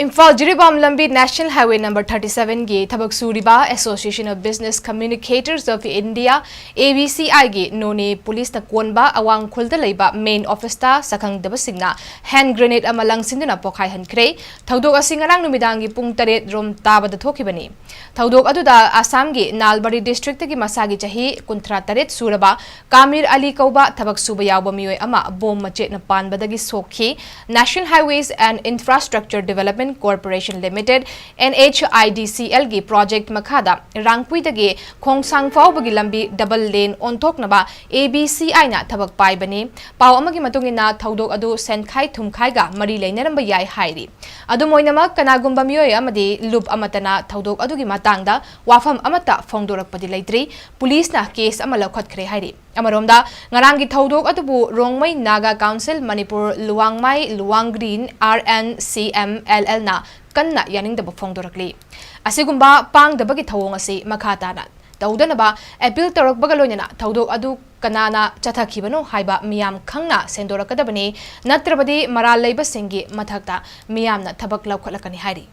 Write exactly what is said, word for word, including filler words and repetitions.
ꯏꯝꯐꯥꯜ ꯖꯤꯔꯤꯕꯥꯝ ꯂꯝꯕꯤ National Highway number thirty seven ꯒꯤ ꯊꯕꯛ ꯁꯨꯔꯤꯕ Association of Business Communicators of India, A B C I ꯒꯤ ꯅꯣꯅꯦ ꯄꯨꯂꯤꯁꯅ ꯀꯣꯟꯕ ꯑꯋꯥꯡꯈꯨꯜꯗ ꯂꯩꯕ main office ꯇ ꯁꯛꯈꯪꯗꯕꯁꯤꯡꯅ hand grenade ꯑꯃ ꯂꯪꯁꯤꯟꯗꯨꯅ ꯄꯣꯈꯥꯏꯍꯟꯈ꯭ꯔꯦ꯫ ꯊꯧꯗꯣꯛ ꯑꯁꯤ ꯉꯔꯥꯡ ꯅꯨꯃꯤꯗꯥꯡꯒꯤ ꯄꯨꯡ ꯇꯔꯦꯠ ꯔꯣꯝ ꯇꯥꯕꯗ ꯊꯣꯛꯈꯤꯕꯅꯤ꯫ ꯊꯧꯗꯣꯛ ꯑꯗꯨꯗ ꯑꯁꯥꯝꯒꯤ ꯅꯥꯜꯕꯔꯤ district ꯇꯒꯤ ꯃꯁꯥꯒꯤ ꯆꯍꯤ ꯀꯨꯟꯊ꯭ꯔꯥ ꯇꯔꯦꯠ ꯁꯨꯔꯕ ꯀꯥꯃꯤꯔ ꯑꯂꯤ ꯀꯧꯕ ꯊꯕꯛ ꯁꯨꯕ ꯌꯥꯎꯕ ꯃꯤꯑꯣꯏ ꯑꯃ bomb ꯃꯆꯦꯠꯅ ꯄꯥꯟꯕꯗꯒꯤ ꯁꯣꯛꯈꯤ꯫ National Highways and Infrastructure Development Corporation Limited, N H I D C L ꯒꯤ project ꯃꯈꯥꯗ ꯔꯥꯡꯄꯨꯏꯗꯒꯤ ꯈꯣꯡꯁꯥꯡ ꯐꯥꯎꯕꯒꯤ ꯂꯝꯕꯤ double lane ꯑꯣꯟꯊꯣꯛꯅꯕ A B C I ꯅ ꯊꯕꯛ ꯄꯥꯏꯕꯅꯤ꯫ ꯄꯥꯎ ꯑꯃꯒꯤ ꯃꯇꯨꯡ ꯏꯟꯅ, ꯊꯧꯗꯣꯛ ꯑꯗꯨ ꯁꯦꯟꯈꯥꯏ ꯊꯨꯝꯈꯥꯏꯒ ꯃꯔꯤ ꯂꯩꯅꯔꯝꯕ ꯌꯥꯏ ꯍꯥꯏꯔꯤ꯫ ꯑꯗꯨꯝ ꯑꯣꯏꯅꯃꯛ, ꯀꯅꯥꯒꯨꯝꯕ ꯃꯤꯑꯣꯏ ꯑꯃꯗꯤ ꯂꯨꯞ ꯑꯃꯠꯇꯅ ꯊꯧꯗꯣꯛ ꯑꯗꯨꯒꯤ ꯃꯇꯥꯡꯗ ꯋꯥꯐꯝ ꯑꯃꯠꯇ ꯐꯣꯡꯗꯣꯔꯛꯄꯗꯤ ꯂꯩꯇ꯭ꯔꯤ꯫ ꯄꯨꯂꯤꯁꯅ case ꯑꯃ ꯂꯧꯈꯠꯈ꯭ꯔꯦ ꯍꯥꯏꯔꯤ꯫ ꯑꯃꯔꯣꯝꯗ, ꯉꯔꯥꯡꯒꯤ ꯊꯧꯗꯣꯛ ꯑꯗꯨꯕꯨ ꯔꯣꯡꯃꯩ ꯅꯥꯒꯥ ꯀꯥꯎꯟꯁꯤꯜ ꯃꯅꯤꯄꯨꯔ ꯂꯨꯋꯥꯡꯃꯥꯏ ꯂꯨꯋꯥꯡꯒ꯭ꯔꯤꯟ, R N C M L L ꯅ ꯀꯟꯅ ꯌꯥꯅꯤꯡꯗꯕ ꯐꯣꯡꯗꯣꯔꯛꯂꯤ꯫ ꯑꯁꯤꯒꯨꯝꯕ ꯄꯥꯡꯗꯕꯒꯤ ꯊꯧꯑꯣꯡ ꯑꯁꯤ ꯃꯈꯥ ꯇꯥꯅ ꯇꯧꯗꯅꯕ appeal ꯇꯧꯔꯛꯄꯒ ꯂꯣꯏꯅꯅ ꯊꯧꯗꯣꯛ ꯑꯗꯨ ꯀꯅꯥꯅ ꯆꯠꯊꯈꯤꯕꯅꯣ ꯍꯥꯏꯕ ꯃꯤꯌꯥꯝ ꯈꯪꯅ ꯁꯦꯡꯗꯣꯔꯛꯀꯗꯕꯅꯤ, ꯅꯠꯇ꯭ꯔꯕꯗꯤ ꯃꯔꯥꯜ ꯂꯩꯕꯁꯤꯡꯒꯤ ꯃꯊꯛꯇ ꯃꯤꯌꯥꯝꯅ ꯊꯕꯛ ꯂꯧꯈꯠꯂꯛꯀꯅꯤ ꯍꯥꯏꯔꯤ꯫